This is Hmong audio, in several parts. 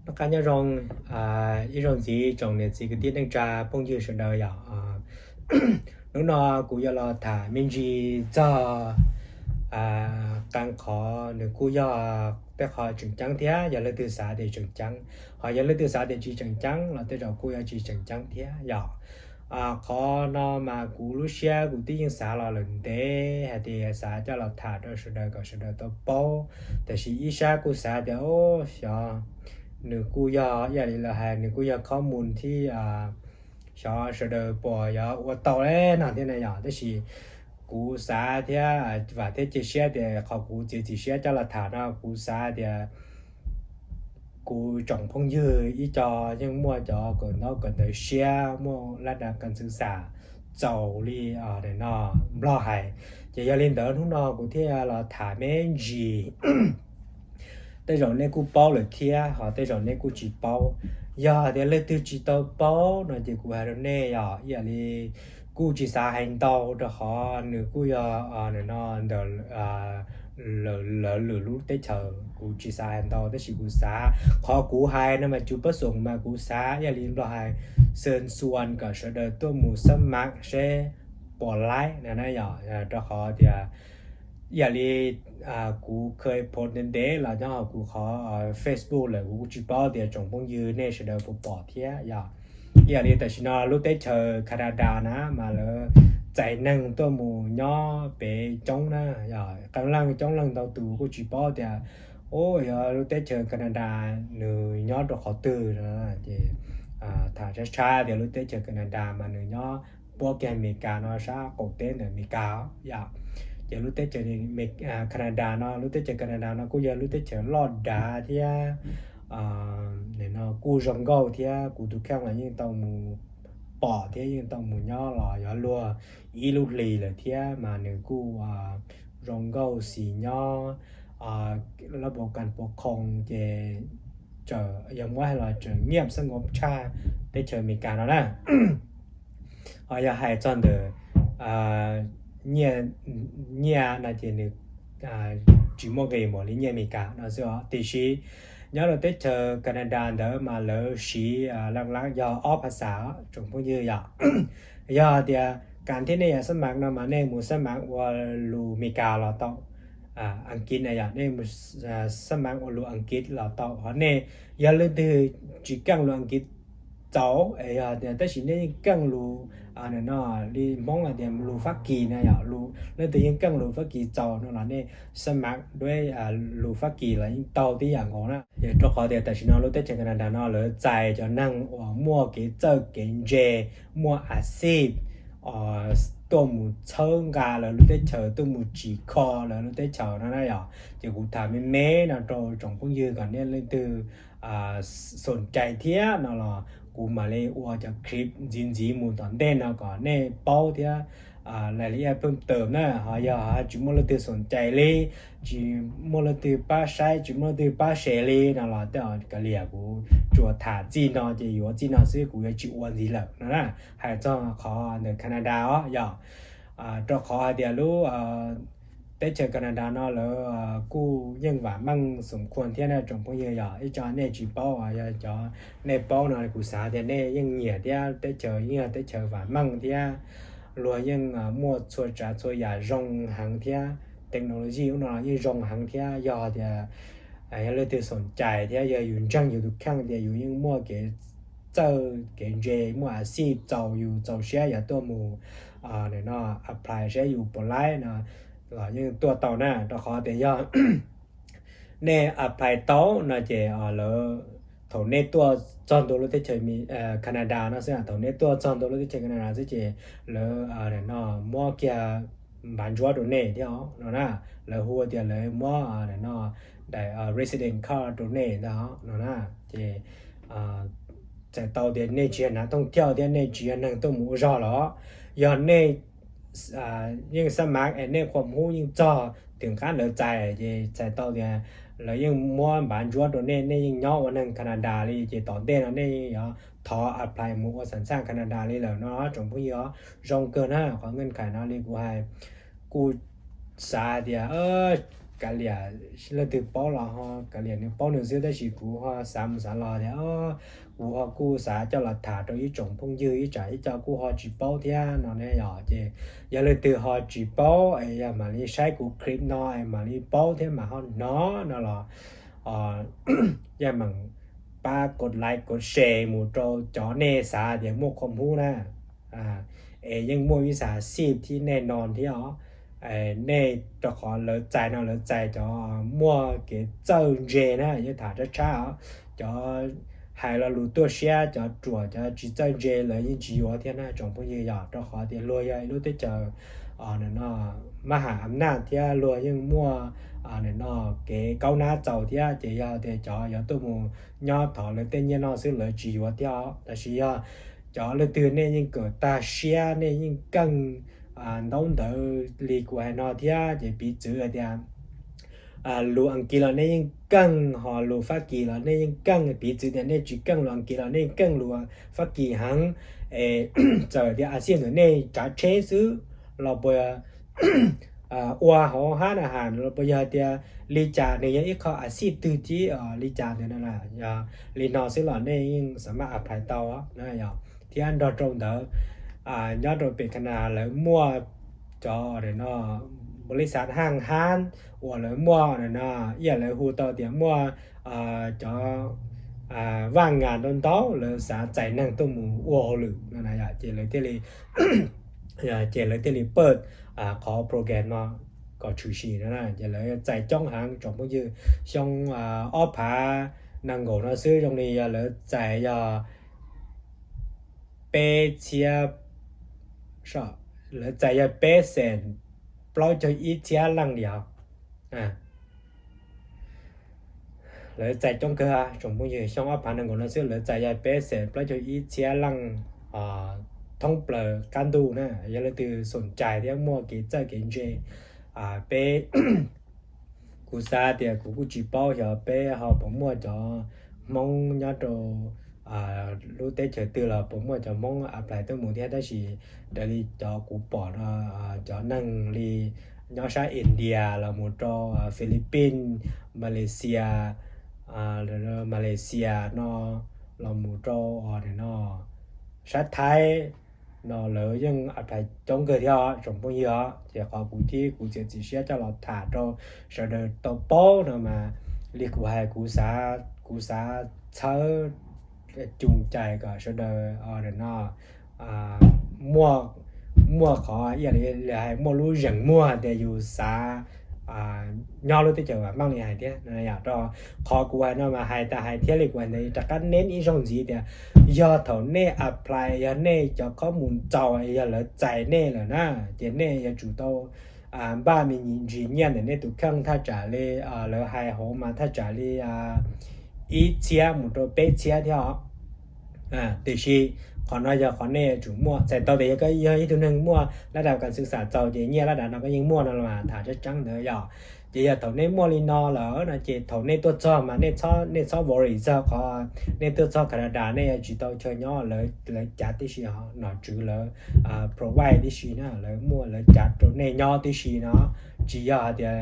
Noj qab nyob zoo ib zaug ntxiv tsoom niam txiv kwv tij neej tsa phooj ywg sawv daws yom. Hnub no kuv yuav los tham me ntsis txog qee qhov nws kuj yog tej qhov tseem ceeb thiab yog leej twg xav tias tseem ceeb, ho yog leej twg xav tias tsis tseem ceeb los tej zaum kuj yuav tsis tseem ceeb thiab yom. Qhov no mas kuv lub siab kuv twb yeej xav los lawm ntev hais tias xav coj los tham rau sawv daws kom sawv daws tau paub, tiam sis ib sab kuj xav tias xyov nws kuj yog ib yam li lawv hais nws kuj yog khob mus thiab, xyov sawv daws puas yuav ua tau li no thiab na yom. Tab sis kuv xav thiab vam thiab cia siab tias qhov kuv txiav txim siab coj los tham no kuv xav tias kuv tsoom phooj ywg ib co yeej muaj cov kawm ntaub kawm ntawv siab, muaj laj dab kas xwv xam txaus li no Nplog hais. Ces yog li ntawd hnub no kuv thiaj los tham me ntsis. Tej zaum nej kuj paub lawm thiab ho tej zaum nej kuj tsis paub. Yog tias leej twg tsis tau paub no ces kuv hais rau nej yog ib yam li kuj tsis xav hais ntau rau qhov nws kuj yog no ntawm lawv lwm lub teb chaws, kuv tsis xav hais ntau tab sis kuv xav qhov kuv hais no mas cus pab xoom mas kuv xav ib yam li Nplog hais xwm xuas kom sawv daws tuaj mus xab mam seb puas laib no na yom. Rau qhov tias ib yam li kuv kha post ntev ntev los nyob hauv kuv qhov Facebook lawm kuv kuj tsis paub tias tsoom phooj ywg nej sawv daws puas pom thiab yom. Ib yam li tam sim no lub teb chaws Canada na mas lawv txais neeg tuaj mus nyob pem coob na yom, qee leej coob leej ntau tus kuj tsis paub tias yog lub teb chaws Canada nws nyob rau qhov twg no. Ces tham tshab tshab tias lub teb chaws Canada mas nws nyob puab kiag Amelikas no sab qaum teb ntawm Amelikas yom. Ces lub teb chaws Canada no, lub teb chaws Canada no kuj yog lub teb chaws loj dav thiab no kuj zoo nkauj thiab kuv tus kheej los yeej tau mus pom thiab yeej tau mus nyob los yuav luag ib lub hlis lawm thiab mas nws kuj zoo nkauj xis nyob, lab pov kas pov khoo ces yog muab hais los tseem nyiaj xab nkaus tshaj teb chaws Amelikas no na. Ho yog hais txog ntawm nyiaj no ces nws tsis muaj nqis npaum li nyiaj Amelikas no xwb os. Tiam sis nyob rau teb chaws Canada ntawd mas lawv siv laj laj yog ob phas xas tsoom phooj ywg yom. Yog tias kas thiab nej yuav xab mam no mas nej mus xab mam ua lus Amelikas los tau, Askiv na yom, nej mus xab mam ua lus Askiv los tau. Ho nej yog leej twg tsis keej lus Askiv txaus es yog tias tab sis nej yeej keej lus no li Hmoob hais tias lus Fab Kis na yom, leej twg yeej keej lus Fab Kis txaus no los nej xab mam duab lus Fab Kis los yeej tau tib yam nkaus na. Ces rau qhov tias tam sim no lub teb chaws Canada no lawv txais cov neeg uas muaj kev txawj kev ntse, muaj a xij tuaj mus txhawb nqa lawv lub teb chaws, tuaj mus tsim kho lawv lub teb chaws no na yom. Ces kuv tham me me no rau tsoom phooj ywg kom nej leej twg xoom cai thiab no los kuv mam li ua cov clip ntxiv ntxiv mus tom ntej no kom nej paub thiab lais li ib pheej tawm na. Ho yog tsis muaj leej twg xoom cai li, tsis muaj leej twg pab saib, tsis muaj leej twg pab share li no los tej kav liam kuv tsuas tham txij no ces yuav txij no xwb, kuv yuav tsis ua ntxiv lawm no na. Hais txog qhov ntawm Canada os yog rau qhov hais tias lub teb chaws Canada no lawv kuj yeej vam meej xoom khuam thiab na tsoom phooj ywg. Yog ib co nej tsis paub, yog cov nej paub no kuv xav tias nej yeej nyiam thiab, teb chaws yeej yog teb chaws vam meej thiab, luag yeej muaj txhua tsav txhua yam zoo heev thiab, technology ub no yeej zoo heev thiab. Yog tias yog leej twg xoom cai thiab yog yus ntseeg yus tus kheej tias yus yeej muaj kev txawj kev ntse, muaj a xij txaus, yus txaus siab yog tuaj mus no apply saib yus puas laib no los yeej tuaj tau na. Rau qhov tias yog nej apply tau no ces lawv thaum nej tuaj txog ntua lub teb chaws Canada no xwb, thaum nej tuaj txog ntua lub teb chaws Canada xwb ces lawv no muab kiag npav ntsuab rau nej thiab no na. Lawv hu tias lawv muab no daim resident card rau nej ntag no na. Ces txhais tau tias nej tsis yog nav thooj thiauj thiab nej tsis yog neeg tuaj mus ua zog los yog nej yeej xab mav es nej qhuam hub yeej txog twm qab lawv txais ces txhais tau tias lawv yeej muab npav ntsuab rau nej, nej yeej nyob ua neeg Canada li ces tom ntej no nej yeej yuav thov apply mus ua xam xaj Canada li lawm no tsoom phooj ywg. Zoo kawg na qhov nkeej khais no li kuv hais kuj xav tias kav liam, leej twg paub los ho kav liam nws paub nws xwb, tab sis kuv ho xav mus xav los tias kuv ho kuj xav coj los tham rau ib tsoom phooj ywg ib tsam ib co kuj ho tsis paub thiab no ne yom. Ces yog leej twg ho tsis paub es yog mam li saib kuv clip no es mam li paub thiab mam ho hnov no los yog mam pab kos like kos share mus rau cov nej xav tias muaj qhov hub na. Es yeej muaj ib xav xij thiab nej no thiab os. Nej rau qhov lawv txais no lawv txais cov muaj kev txawj ntse na, yeej tham tshab tshab os. Cov hais lo lus tuaj siab, cov ruam cov tsis txawj ntse lawv yeej tsis yuav thiab na tsoom phooj ywg yom, rau qhov tias luag yog ib lub teb chaws no mab ham am naj thiab luag yeej muaj no kev kaub nab txaus thiab, ces yog tias cov yuav tuaj mus nyob thov lawv tej nyiaj no xwb lawv tsis yuav thiab os. Tab sis yog cov leej twg nej yeej kawm tag siab nej yeej keej ntaub ntawv li kuv hais no thiab ces piv txwv hais tias lus Askiv los nej yeej keej, ho lus Fab Kis los nej yeej keej, piv txwv tias nej tsis keej lus Askiv los nej yeej keej lus Fab Kis heev. Es txawm tias a xij ntawm nej tsav tsheb xwb los puas ua hauv hab na has los puas yog tias li cas nws yog ib qho a xij twg tib li cas ntawd no yog li no xwb los nej yeej xam maj apply tau na yom. Thiab nrog rau ntawd nyob rau pem Canada lawv muaj cov no npaum li xav haj hab uas lawv muaj no ib yam lawv hu tau tias muaj cov vaj ngas ntau ntau lawv xav txais neeg tuaj mus ua hauj lwm no na yom, ces lawv thiaj li ces lawv thiaj li paj qhov program no kom tshwm sim no na. Ces lawv txais coob heev tsoom phooj ywg, xyoo ob phav nees nkaum no xwb zoo li yog lawv txais yog peb txhiab, lawv txais yog peb xees plaub caug ib txhiab leej li os. Lawv txais coob kawg tsoom phooj ywg, xyoo ob phav nees nkaum no xwb lawv txais yog peb xees plaub caug ib txhiab leej thoob plaws qab ntuj na. Yog leej twg xoom cai thiab muaj kev txawj kev ntse, peb, kuv xav tias kuv kuj tsis paub xyov peb ho puas muaj cov Hmoob nyob rau lub teb chaws twg los puas muaj cov Hmoob apply tuaj mus thiab, tab sis raws li cov kuv pom no cov neeg li nyob sab India los mus rau Philippines, Malaysia, Malaysia no los mus rau no sab Thaib no lawv yeej apply coob kawg thiab tsoom phooj ywg os. Ces qhov kuv thiab kuv txiav txim siab coj los tham rau sawv daws tau paub no mas li kuv hais kuv xav, kuv xav txhawb cus cai kom sawv daws no muaj, muaj qhov ib yam li hais muaj lub zeem muag tias yus xav nyob lub teb chaws vam meej li hais thiab. Rau qhov kuv hais no mas hais tas hais thiab li kuv hais ntawd rov qab neb ib zaug ntxiv tias yog thaum nej apply yog nej cov khob mus txaus yog lawv txais nej lawm na, ces nej yuav tsum tau npaj me ntsis nyiaj ntawm nej tus kheej thaj tsam li lawv hais hauv mas thaj tsam li ib txhiab mus rau peb txhiab thiab os. Tiam sis qhov no yog qhov nej yuav tsum muaj, txhais tau tias yog koj yog ib tug neeg muaj lab dab kas xwb xam txaus ces nyiaj lab dab no koj yeej muaj no los mas tham tseeb tseeb ntawd yom. Ces yog thaum nej muaj li no lawm no ces thaum nej tuaj txog mas nej txhob worry txog qhov nej tuaj txog Canada nej yuav tsis tau chaw nyob, lawv cav tib si, nom tswv lawv provide tib si na, lawv muaj lawv cav rau nej nyob tib si no. Tsis yog hais tias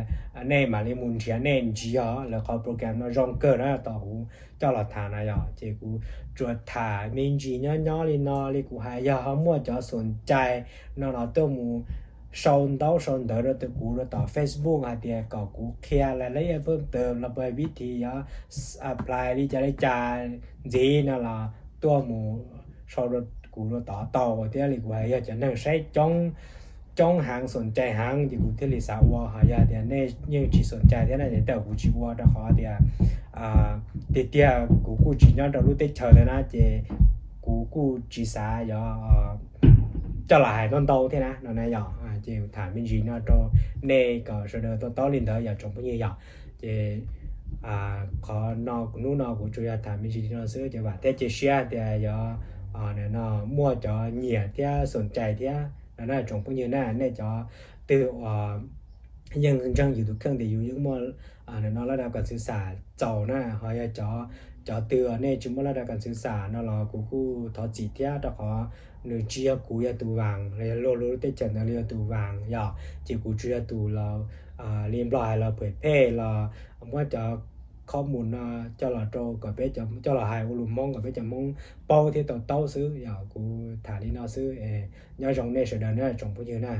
nej mam li mus nrhiav nej, tsis yog, lawv qhov program no zoo kawg na, tom kuv coj los tham na yom. Ces kuv tsuas tham me ntsis nyob nyob li no li kuv hais, yog ho muaj cov xoom cai no los tuaj mus sau ntaub sau ntawv rau tus kuv rau tom Facebook hais tias kom kuv qhia lawv ib yam pheej pem los puas vib thi yog apply li cas li cas ntxiv no los tuaj mus sau rau kuv rau tom tau thiab li kuv hais yog cov neeg saib coob, coob heev xoom cai heev ces kuv thiaj li xav ua, ho yog tias nej yeej tsis xoom cai thiab na ces tej zaum kuv tsis ua rau qhov tias tiag tiag kuv kuj tsis nyob rau lub teb chaws ntawd na ces kuv kuj tsis xav yog coj los hais ntau ntau thiab na no na yom. Ces tham me ntsis no rau nej kom sawv daws to taub li ntawd yom tsoom phooj ywg yom. Ces qhov no hnub no kuv tsuas yog tham me ntsis li no xwb ces vam thiab cia siab tias yog no muaj cov nyiam thiab xoom cai thiab no na tsoom phooj ywg na. Nej cov twg uas yeej ntseeg yus tus kheej tias yus yeej muaj no lab dab kas xwb xam txaus na, ho yog cov, cov twg nej tsis muaj lab dab kas xwb xam no los kuv kuj thov txim thiab rau qhov nws tsis yog kuv yog tus vaas los yog luag lub teb chaws ntawd li yog tus vaas yom, ces kuv tsuas yog tus los li Nplog hais los phem phem los muab cov khob mus no coj los rau kom peb cov, coj los hais ua lus Hmoob kom peb cov Hmoob paub thiab tau taub xwb. Yog kuv tham li no xwb, nyob zoo nej sawv daws na tsoom phooj ywg na.